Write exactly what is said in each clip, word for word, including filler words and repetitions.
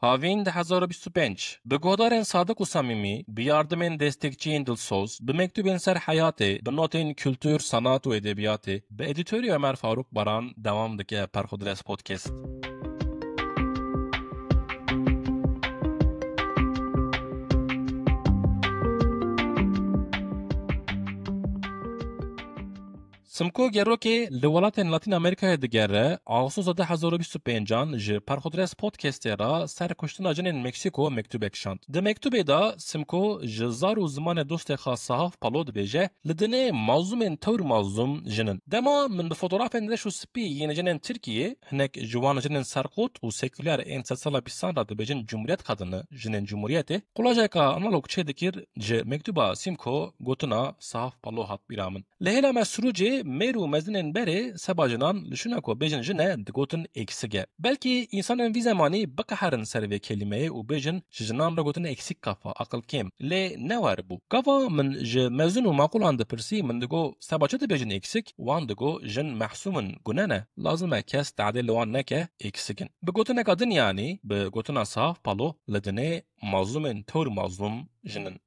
Havîn du hezar û bîst û pênc. Bi guhdarên sadik û samîmî, bi yardimên destekçiyên dilsoz, bi mektubên ser heyatê, bi notên kultur, sanat û edebiyatê, bi edîtorî Ömer Faruk Baran dewam dike Perxudres Podcast. Simko Gerokê li welatên Latîn Amerîkayê digere, Ağustosa du hezar û bîst û pêncan ji Perxudres Podcastê re ser kuştina jinên Meksîko mektubek şand. Di mektubê de Simko ji zar û zimanê dostê xwe Sahaf Palo dibêje, li dinê mazlûmên tewr mazlûm jin in. Dema min bi fotografên reş û spî yên jinên Tirkiyê, hinek ji wan jinên serqot û sekûler ên sedsala bîstan re dibêjin Cumhuriyet kadını, jinên Cumhuriyetê, qulaceka analog çêdikir, ji mektuba Simko gotina Sahaf Palo hat bîra min. Li hêla me Sirûcê mêr û mezinên berê seba jinan li şûna ku bêjin jin e digotin êksik e. Belkî însanên vî zemanî biqeherin ser vê kelîmeyê û bêjin ji jinan re gotin êksik kafa, aqil kêm. Lê ne wer bû. Gava min ji mezin û maqulan dipirsî, min digo seba çi dibêjin êksik? Wan digo jin mehsûm in, gune ne. Lazim e kes tehdê li wan neke, êksik in. Bi gotineka din yanî, bi gotina Sahaf Palo, li dinê mazlûmên tewr mazlûm jin in.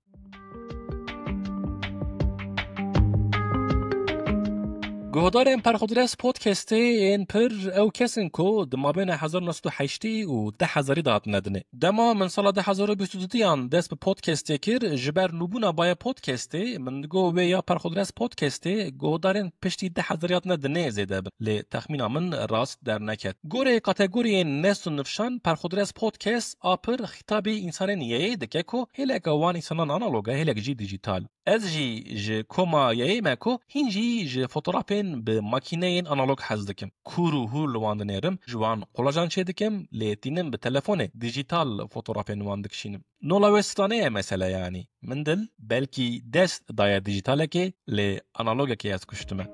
Guhdarên Perxudres Podcastê yên pir ew kes in ku di mabêna hezar neh sed û heştê û du hezarî de hatine dinê. Dema min sala du hezar û bîst û duyan dest bi podcastê kir, ji ber nûbûna baya podcastê, min digo wê ya Perxudres Podcastê guhdarên piştî du hezarî hatine dinê zêde bin. Lê texmîna min rast derneket. Gorê kategoriyên nest û nifşan, Perxudres Podcast a pir xîtabî însanên yeyê dike ku hêleka wan însanan analog e, hêlek jî dijîtal. Ez jî ji koma yeyê me ku hîn jî ji fotografên bi makîneyên analog hez dikim. Kûr û hûr li wan dinêrim, ji wan qulacan çêdikim, lê tînim bi telefonê dijîtal fotografên wan dikişînim. Nola wê stranê ye mesele yanî. Min dil belkî dest daye dijîtalekê, lê analogekê ez kuştime.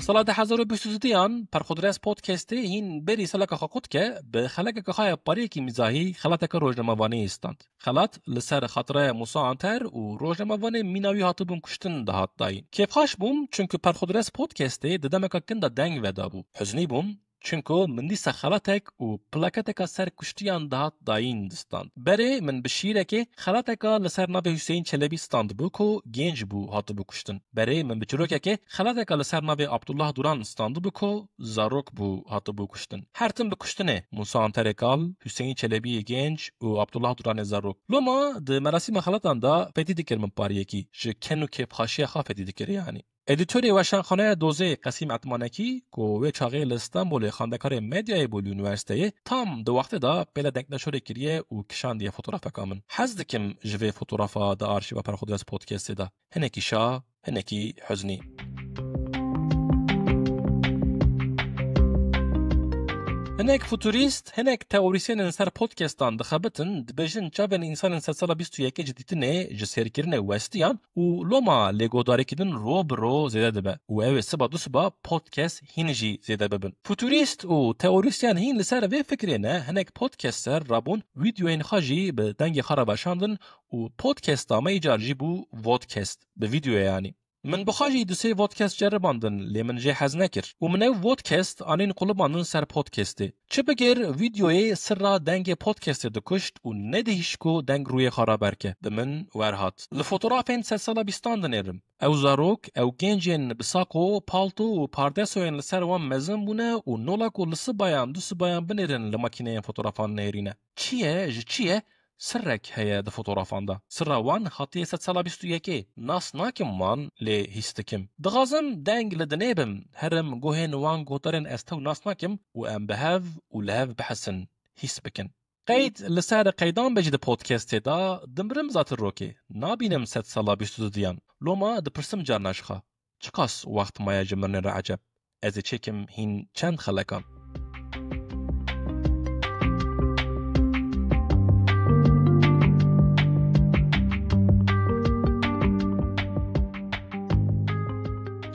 Sala du hezar û bîst û duyan Perxudres Podcastê hîn berî saleka xwe qut ke, bi xelekeke xwe ya pariyekî mîzahî xelateke rojnamevaniyê stand. Xelat li ser xatiraya Musa Anter û rojnamevanê mîna wî hatibûn kuştin dihat dayîn. Kêfxweş bûm, çunku Perxudres Podcastê di demeka kin de deng vedabû. Huznî bûm, çunku min dîsa xelatek û plaketeka ser kuştiyan dihat dayîn distand. Berê min bi şîrekê xelateka li ser navê Hüseyin Çelebi standibû ku genc bû hatibû kuştin. Berê min bi çîrokekê xelateka li ser navê Abdullah Duran standibû ku zarok bû hatibû kuştin. Her tim bi kuştinê, Musa Anterê Kal, Hüseyin Çelebiyê Genc û Abdullah Duranê Zarok. Loma di merasîma xelatan de fedî dikir min pariyekî, ji ken û kêfxweşiya xwe fedî dikir yanî. Edîtorê Weşanxaneya Dozê Qesîm Etmanekî, ku wê çaxê li Stenbolê xwendekarê medyayê bû li unîversîteyê, tam di wextê de pêle dengneşorê kiriye û kişandiye fotografeka min. Hez dikim ji vê fotografa di arşîva Perxudres Podcastê de. Hinekî şa, hinekî huznî. Hinek futurîst, hinek teorîsyenên ser podcastan dixebitin, dibêjin çavên însanên sedsala bîst û yekê ji dîtinê, ji sêrkirinê westiyan û loma lêgodarekî din ro bi ro zêde dibe û ew ê siba du siba podcast hîn jî zêde bibin. Futurîst û teorîsyen hîn li ser vê fikrê ne, hinek podcaster rabûn, vîdyoyên xwe jî bi dengê xwe re veşandin û podcasta me îcar jî bû vodcast, bi vîdyoyê yanî. Min bi xwe jî du sê vodcast ceribandin, lê min jê hez nekir. Û min ew vodcast anîn qulibandin ser podcastê. Çi bigir, vîdyoyê sirra dengê podcastê dikuşt û nedihîşt ku deng rûyê xwe raberke. Bi min wer hat. Li fotografên sedsala bîstan dinêrim. Ew zarok, ew gencên bi saqo, palto û pardesoyên li ser wan mezin bûne û nola ku li sibayan, du sibayan binêrin li makîneyên fotografan nêrîne. Çi ye, ji çi ye? Sirrek heye di fotografan de. Sirra wan hatiye sedsala bîst û yekê. Nas nakim wan, lê hîs dikim. Dixwazim deng li dinê bim, herim guhên wan guhdarên ez tew nas nakim û em bi hev û li hev bihesin, hîs bikin. Qeyd li ser qeydan be jî di podcastê de, dimirim zatirokê, nabînim sedsala bîst û dudiyan. Loma dipirsim carna ji xwe. Çiqas wext maye ji mirinê re eceb? Ez ê çêkim hîn çend xelekan.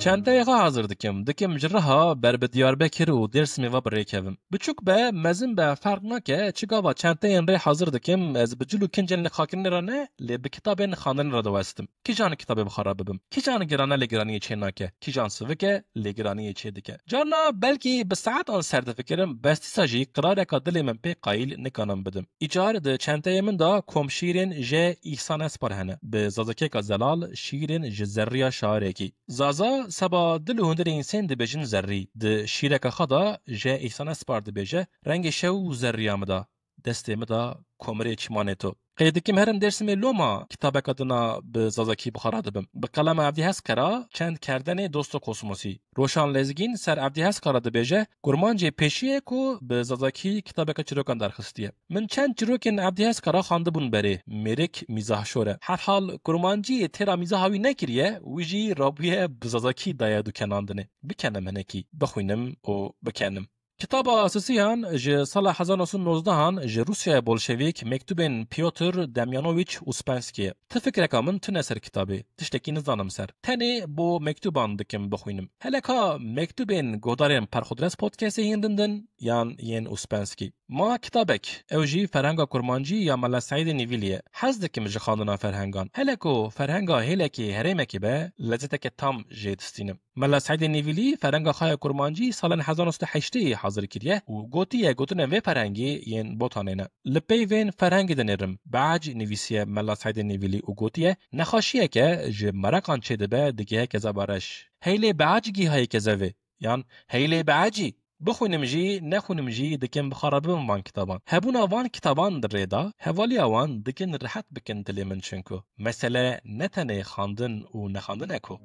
Çenteyê xwe hazir dikim. Dikim ji Riha ber bi Diyarbekir û Dêrsimê ve bi rê kevim. Biçûk be, mezin be, ferq nake, çi gava çenteyên rê hazir dikim, ez bi cil û kincên lêxakirinê re ne, lê bi kitabên xandinê re diwestim. Kîjan kitabê bi xwe re bibim? Kîjan girane lê giraniyê çê nake? Kîjan sivik e lê giraniyê çê dike? Carna belkî bi saetan ser difikirim, bes dîsa jî qirareka dilê min pê qayîl nikanim bidim. Îcar di çenteyê min de kom şîrên J. Îhsan Espar hene. Bi zazakiyeka zelal şîrên ji zerriya şarekî. Zaza seba dil û hundirê însên dibêjin zerrî. Di şîreka xwe de J. Îhsan Espar dibêje, rengê şew û zerriya min de, destê min de komirê çimanê to. Qey dikim herim Dêrsimê loma kitabeka dina bi zazakî bi xwe re dibim. Bi qelema Evdî Heskara çend kerdenê Dosto Kosmosî. Roşan Lezgîn ser Evdî Heskara dibêje, kurmancê pêşî ye ku bi zazakî kitabeke çîrokan derxistiye. Min çend çîrokên Evdî Heskara xwendibûn berê, mêrik mîzahşor e. Herhal kurmancî têra mîzaha wî nekiriye, wî jî rabûye bi zazakî daye dukenandinê. Bikenim hinekî, bixwînim û bikenim. Kitaba sisiyan ji sala hezar neh sed û nozdehan ji Rûsyaya Bolşevîk mektûbên Pyotr Demyanowîç Uspenskî ye. Ti fikreka min tune ser kitabê, tiştekî nizanim ser. Tenê bo mektûban dikim bixwînim. Hele ka mektûbên guhdarên Perxudres Podcastê yên din din yan yên Uspenskî? Ma kitabek, ew jî ferhenga kurmancî ya Mela Seîdê Nîvîlî ye. Hez dikim ji xandina ferhengan. Hele ku ferhenga hêlekê herêmekê be, lezzeteke tam jê distînim. Mela Seîdê Nîvîlî ferhenga xwe ya kurmancî salên hezar neh sed û heştê hazir kiriye û gotiye gotinên vê ferhengê yên botanê ne. Li pey vên ferhengê dinêrim. Beac nivîsiye Mela Seîdê Nîvîlî û gotiye, nexweşiyeke ji meraqan çêdibe digihe kezeba reş. Heylê beac gîhayê kezevê, yan heylê beacî. Bixwînim jî, nexwînim jî, dikim bi xwe re bibim van kitaban. Hebûna van kitaban di rê de, hevaliya wan dikin rihet bikin dilê min çinku. Mesele ne tenê xandin û nexandin e ku.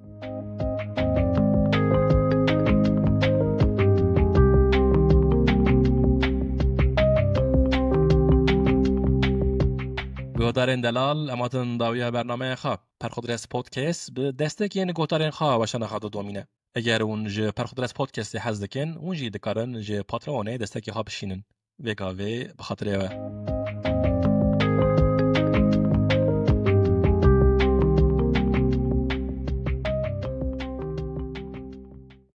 Guhdarên delal, em hatin dawiya bernameya xwe. Perxudres Podcast bi destekên guhdarên xwe weşana xwe didomîne. Eger hûn ji Perxudres Podcastê hez dikin, hûn jî dikarin ji Patreonê destekê xwe bişînin. Vê gavê bi xatirê we.